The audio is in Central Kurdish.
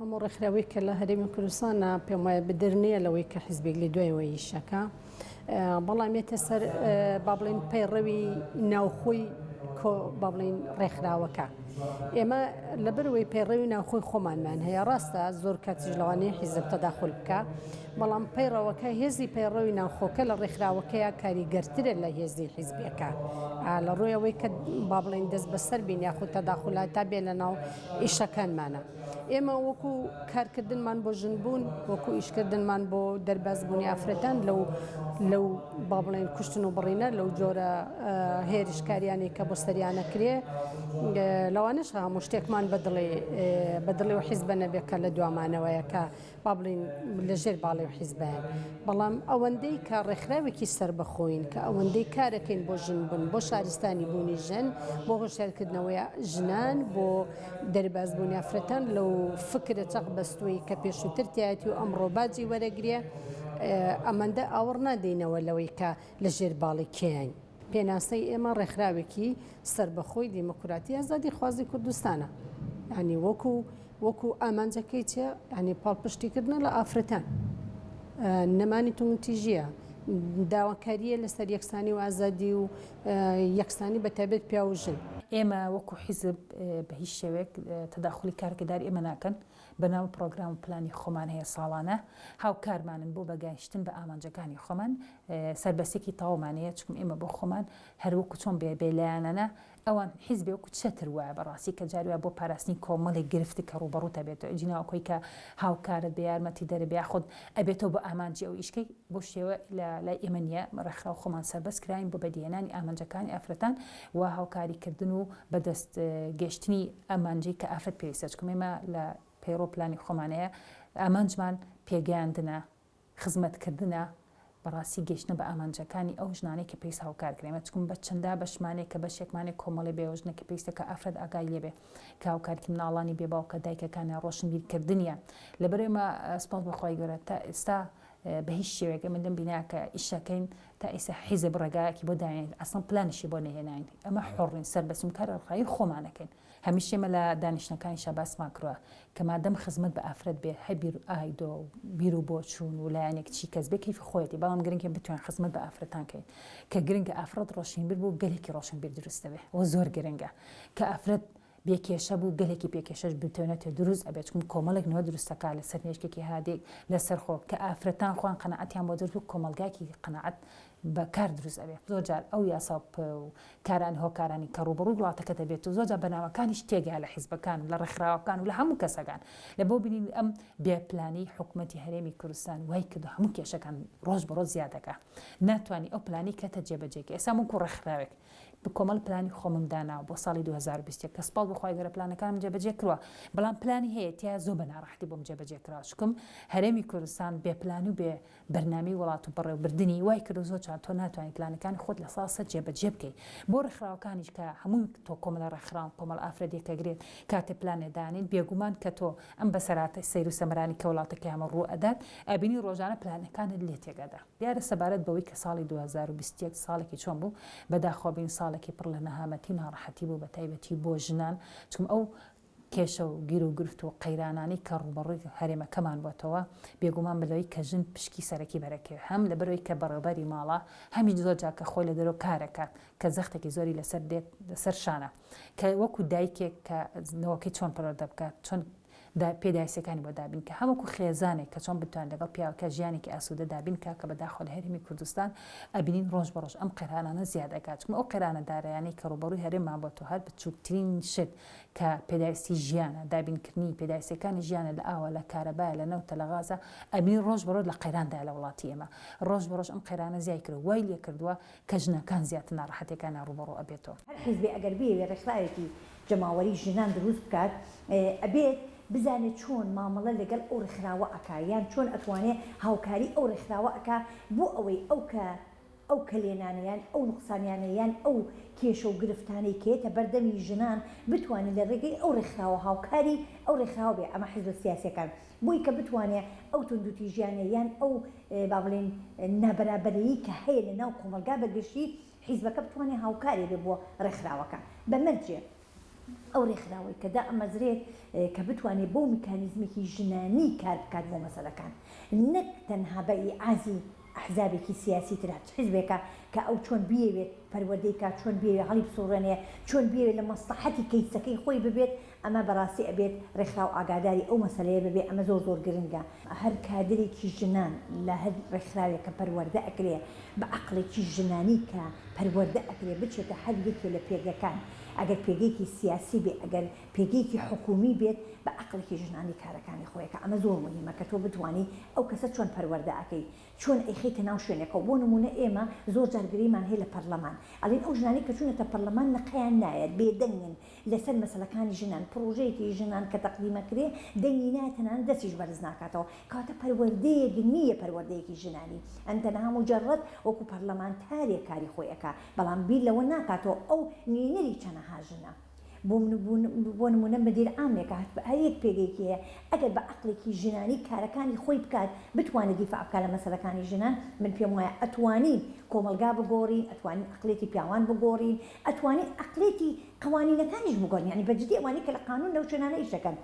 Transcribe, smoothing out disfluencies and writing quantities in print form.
هەموو ڕێکخراوەی کە لە هەرێمی کوردستانە پێم وایە بدر نییە لەوەی کە حیزبێک لە دوایەوە ئیشەکە بەڵام یەتە سەر با بڵێن پەیڕەوی ناوخۆی کۆ با بڵێن ڕێکخراوەکە ئێمە لەبەرەوەی پەیڕەوی ناوخۆی خۆمانمان هەیە ڕاستە زۆر کاتیش لەوانەیە حیزب تەداخل بکە بەڵام پەیڕەوەکە هێزی پەیڕەوی ناوخۆکە لە ڕێکخراوەکەیە کاریگەرترە لە هێزی حیزبیەکە لە ڕووی ئەوەی کە با بڵێن دەست بەسەر بین یاخود تەداخلات تا بێ لە ناو ئیشەکانمانە. ئێمە وەکو کارکردنمان بۆ ژن بوون، وەکو ئیشکردنمان بۆ دەربازبوونی ئافرەتان لەو لەو با بڵێن کوشتن و بڕینە لەو جۆرە هێرشکاریانەی کە بۆ سەریانە کرێ لەوانەش هەموو شتێکمان بەدڵێ بەدڵێ و حیزبە نەبێت کە لە دوامانەوەیە کە با بڵێین لە ژێر باڵی و حیزبایان، بەڵام ئەوەندەی کە ڕێکخراوێکی سەربەخۆین، کە ئەوەندەی کارەکەین بۆ ژن بوون، بۆ شارستانی بوونی ژن، بۆ هۆشیارکردنەوەی ژنان، بۆ دەربازبوونی ئافرەتان لەو فکرە چەق بەستووەی کە پێشووتر تیایەتی و ئەمڕۆ باجی وەرەگرێ، ئەمەندە ئاوڕ نادەینەوە لەوەی کە لە ژێر باڵی کێین. پێناسەی ئێمە ڕێکخراوێکی سەربەخۆی دیموکراتی ئازادیخوازی کوردستانە. یانی وەکو وەکو ئامانجەکەی چیە؟ یانی پاڵپشتیکردنە لە ئافرەتان، نەمانی توندوتیژییە، داواکارییە لەسەر یەکسانی و ئازادی و یەکسانی بە تایبەت پیاو و ژن. ئێمە وەکو حیزب بە هیچ شێوەیەک تەداخولی کارگەداری ئێمە ناکەن، بەرنامە پڕۆگرام و پلانی خۆمان هەیە ساڵانە هاوکارمانن بۆ بە گەیشتن بە ئامانجەکانی خۆمان سەربەستیەکی تەواومان هەیە چونکم ئێمە بۆ خۆمان هەر وەکو چۆن بێ بێ لایەنانە ئەوان حیزبێ وەکو چەتر وایە بەڕاستی کە جاری وایە بۆ پاراستنی کۆمەڵێک گرفت کە ڕووبەڕووت ئەبێتەوە ئەجینا ئەوکەی کە هاوکارت بێ یارمەتیدەرت بێ یاخود ئەبێتەوە بە ئامانجی ئەو ئیشکەی بەو شێوە لە لای ئێمە نییە ڕێکخراو خۆمان سەربەست کراوین بۆ بەدیهێنانی ئامانجەکانی ئافرەتان و هاوکاریکردن و بەدەست گەشتنی ئامانجەی کە ئافرەت پێویستە چونکە ئێمە لە پەیڕەو پلانی خۆمان هەیە ئامانجمان پێگەیاندنە خزمەتکردنە بەڕاستی گەیشتنە بە ئامانجەکانی ئەو ژنانەی کە پێویست هاوکار کرێن ئێمە چونکە بە چەندا بەشمانەیە کە بەشێکمانەیە کۆمەڵی بێوەژنە کە پێویستە کە ئافرەت ئاگای لێ بێ کە هاوکارکی مناڵانی بێ باوکە دایکەکانیان ڕۆشنبیرکردنیان لەبەر ئێمە سوپاس بۆ خوای گەورە تا ئێستا بە هیچ شێوەیەک ئێمە لەم بینا کە ئیشەکەین تا ئێستا حیزب ڕێگایەکی بۆ دانێن ئەسڵەن پلانیشی بۆ نەهێناین ئەمە حوڕین سەربەستین کاری ڕێکخراوی خۆمانەکەین هەمیشە ئێمە لە دانیشتنەکانیشا باسمان کروە کە مادەم خزمەت بە ئافرەت بێ هەر بیر ئایدۆ و بیر و بۆچوون و لایەنێک چی کەس بێ کەیفی خۆیەتی بەڵام گرنگە بتوانین خزمەت بە ئافرەتان کەین کە گرنگە ئافرەت ڕۆشنبیر بوو گەلێکی ڕۆشنبیر دروست دەبێ و زۆر گرنگە کە ئافرەت بێ کێشە بوو گەلێکی پێ کێشەش بتوێنێتێ دروست ئەبێ چونکە کۆمەڵێک نەوە دروست دەکا لەسەر مێشکێکی هادێک لەسەر خۆ کە ئافرەتان خۆیان قەناعەتیان بۆ دروست بوو کۆمەڵگایەکی قەناعەت بە کار دروست ئەبێ زۆر جار ئەو یاسا و کاران هۆکارانی کە ڕووبەڕووی وڵاتەکە دەبێت و زۆر جار بەرنامەکانیش تێگا لە حیزبەکان و لە ڕێکخراوەکان و لە هەموو کەسەکان لە بۆ بینین ئەم بێ پلانی حکومەتی هەرێمی کوردستان وای کردو هەموو کێشەکان ڕۆژ بە ڕۆژ زیاد دەکا ناتوانی ئەو پلانی کەتە جێبەجێکە ئێستا وەکو ڕێکخراوێک کۆمەڵ پلانی خۆمم داناوە بۆ ساڵی 2021 کە سپاس بۆ خوای گەورە پلانەکانم جێبەجێ کروە بەڵام پلانی هەیە تیا زۆر بە ناڕەحەتی بۆم جێبەجێ کراوە چونکم هەرێمی کوردستان بێ پلان و بێ بەرنامەی وڵات و بەڕێوەبردنی وای کردوە زۆر جار تۆ ناتوانی پلانەکانی خۆت لە سا سەد جێبەجێ بکەی بۆ ڕێکخراوەکانیش کە هەمووی تۆ کۆمەڵە ڕێکخراون کۆمەڵ ئافرەت یەکەگرێت کاتێ پلانێ دانێن بێگومان کە تۆ ئەم بەسەرهاتە سەیر و سەمەرانی کە وڵاتەکەی ئەمە ڕوو ئەدات ئەبینی ڕۆژانە پلانەکانت لێ تێک ئەدا. دیارە سەبارەت بەوەی کە ساڵی 2021 ساڵێکی چۆن بوو، بەداخەوە بین ساڵێکی پڕ لە نەهامەتی و ناڕەحەتی بوو بەتایبەتی بۆ ژنان، چونکم ئەو کێشە و گیروگرفت و قەیرانانەی کە ڕووبەڕووی هەرێمەکەمان بۆتەوە، بێگومان بەلەوەی کە ژن پشکی سەرەکی بەرەکەوێ هەم لەبەرئەوەی کە بەڕێوبەری ماڵە هەمیش زۆر جار کە خۆی لە دەرەوە کارەکات کە زەختێکی زۆری لەسەر دێت لەسەر شانە کە وەکو دایکێک کە نەوەکەی چۆن پەروەردە بکات چۆن دا پێداویستیەکانی بۆ دابین کە هەم وەکو خێزانێک کە چۆن بتوانێت لەگەڵ پیاوەکە ژیانێکی ئاسوودە دابین کا کە بەداخەوە لە هەرێمی کوردستان ئەبینین ڕۆژ بە ڕۆژ ئەم قەیرانانە زیاد ئەکات چونکە ئەو قەیرانە دارایانەی کە ڕووبەڕووی هەرێممان بۆتەوە هەر بچووکترین شت کە پێداویستی ژیانە دابینکردنی پێداویستیەکانی ژیانە لە ئاوە لە کارەبایە لە نەوتە لە غازە ئەبینین ڕۆژ بە ڕۆژ لە قەیراندایە لە وڵاتی ئێمە ڕۆژ بە ڕۆژ ئەم قەیرانە زیای کردووە وای لێکردووە کە ژنەکان زیاتر ناڕەحەتیەکانیان ڕووبەڕوو ئەبێتەوە. هەر حیزبێ ئەگەر بیەوێ ڕێکخراوێکی جەماوەری ژنان دروست بکات ئەبێت بزانێت چۆن مامەڵە لەگەڵ ئەو ڕێکخراوە ئەکا یان چۆن ئەتوانێ هاوکاری ئەو ڕێکخراوە ئەکا بۆ ئەوەی ئەو کە ئەو کەلێنانە یان ئەو نوقسانیانە یان ئەو کێشە و گرفتانەی کە یەتە بەردەمی ژنان بتوانێت لە ڕێگەی ئەو ڕێکخراوە هاوکاری ئەو ڕێکخراوە بێ ئەمە حیزبە سیاسیەکان بۆی کە بتوانێ ئەو توندوتیژیانە یان ئەو با بڵێین نابەرابەریی کە هەیە لە ناو کۆمەڵگا بە گشتی حیزبەکە بتوانێ هاوکارێ بێ بۆ ڕێکخراوەکە بە مەرجێ. ئەو ڕێکخراوەی کە دائەمەزرێت کە بتوانێت بەو میکانیزمێکی ژنانی کار بکات بۆ مەسەلەکان نەک تەنها بە ئیعازی ئەحزابێکی سیاسی تر هەرچ حیزبێکە کە ئەو چۆن بیەوێت پەروەردەی کات چۆن بیەوێت هەڵیبسوڕێنێ چۆن بیەوێت لە مەسڵەحەتی کەیسەکەی خۆی ببێت ئەمە بەڕاستی ئەبێت ڕێکخراو ئاگاداری ئەو مەسەلەیە ببێ ئەمە زۆر زۆر گرنگە. هەر کادرێکی ژنان لە هەر ڕێکخراوێک کە پەروەردە ئەکرێ بە عەقڵێکی ژنانی کە پەروەردە ئەکرێ بچێتە هەر یەکێ لە پێگەکان ئەگەر پێگەیەکی سیاسی بێ ئەگەر پێگەیەکی حکوومی بێت بە عەقڵێکی ژنانی کارەکانی خۆی ئەکا ئەمە زۆر موهیمە کە تۆ بتوانی ئەو کەسە چۆن پەروەردە ئەکەی چۆن ئەیخەیتە ناو شوێنێکەوە بۆ نموونە ئێمە زۆر جار گرێمان هەیە لە پەرلەمان ئەڵێن ئەو ژنانەی کە چوونەتە پەرلەمان نەقەیان نایەت بێدەنگن لەسەر مەسەلەکانی ژنان پڕۆژەیەکی ژنان کە تەقدیم ئەکرێ دەنگی نایە تەنانەت دەستیش بەرز ناکاتەوە کەواتە پەروەردەیەک نییە پەروەردەیەکی ژنانی ئەم تەنها موجەڕەد وەکو پەرلەمانتارێک کاری خۆی ئەکا بەڵام بیر لەوە ناکاتەوە ئەو نوێنەری چەنەها ژنە. بۆ نموونە مدیر عامێکە هەر یەک پێگەیەکی هەیە ئەگەر بە عەقڵێکی ژنانی کارەکانی خۆی بکات بتوانێت دیفاع بکات لە مەسەلەکانی ژنان من پێم وایە ئەتوانین کۆمەڵگا بگۆڕین ئەتوانین عەقڵیەتی پیاوان بگۆڕین ئەتوانین عەقڵیەتی قەوانینەکانیش بگۆڕین یانی بە جدی ئەوانەی کە لە قانون لەو شوێنانە ئیش دەکەن.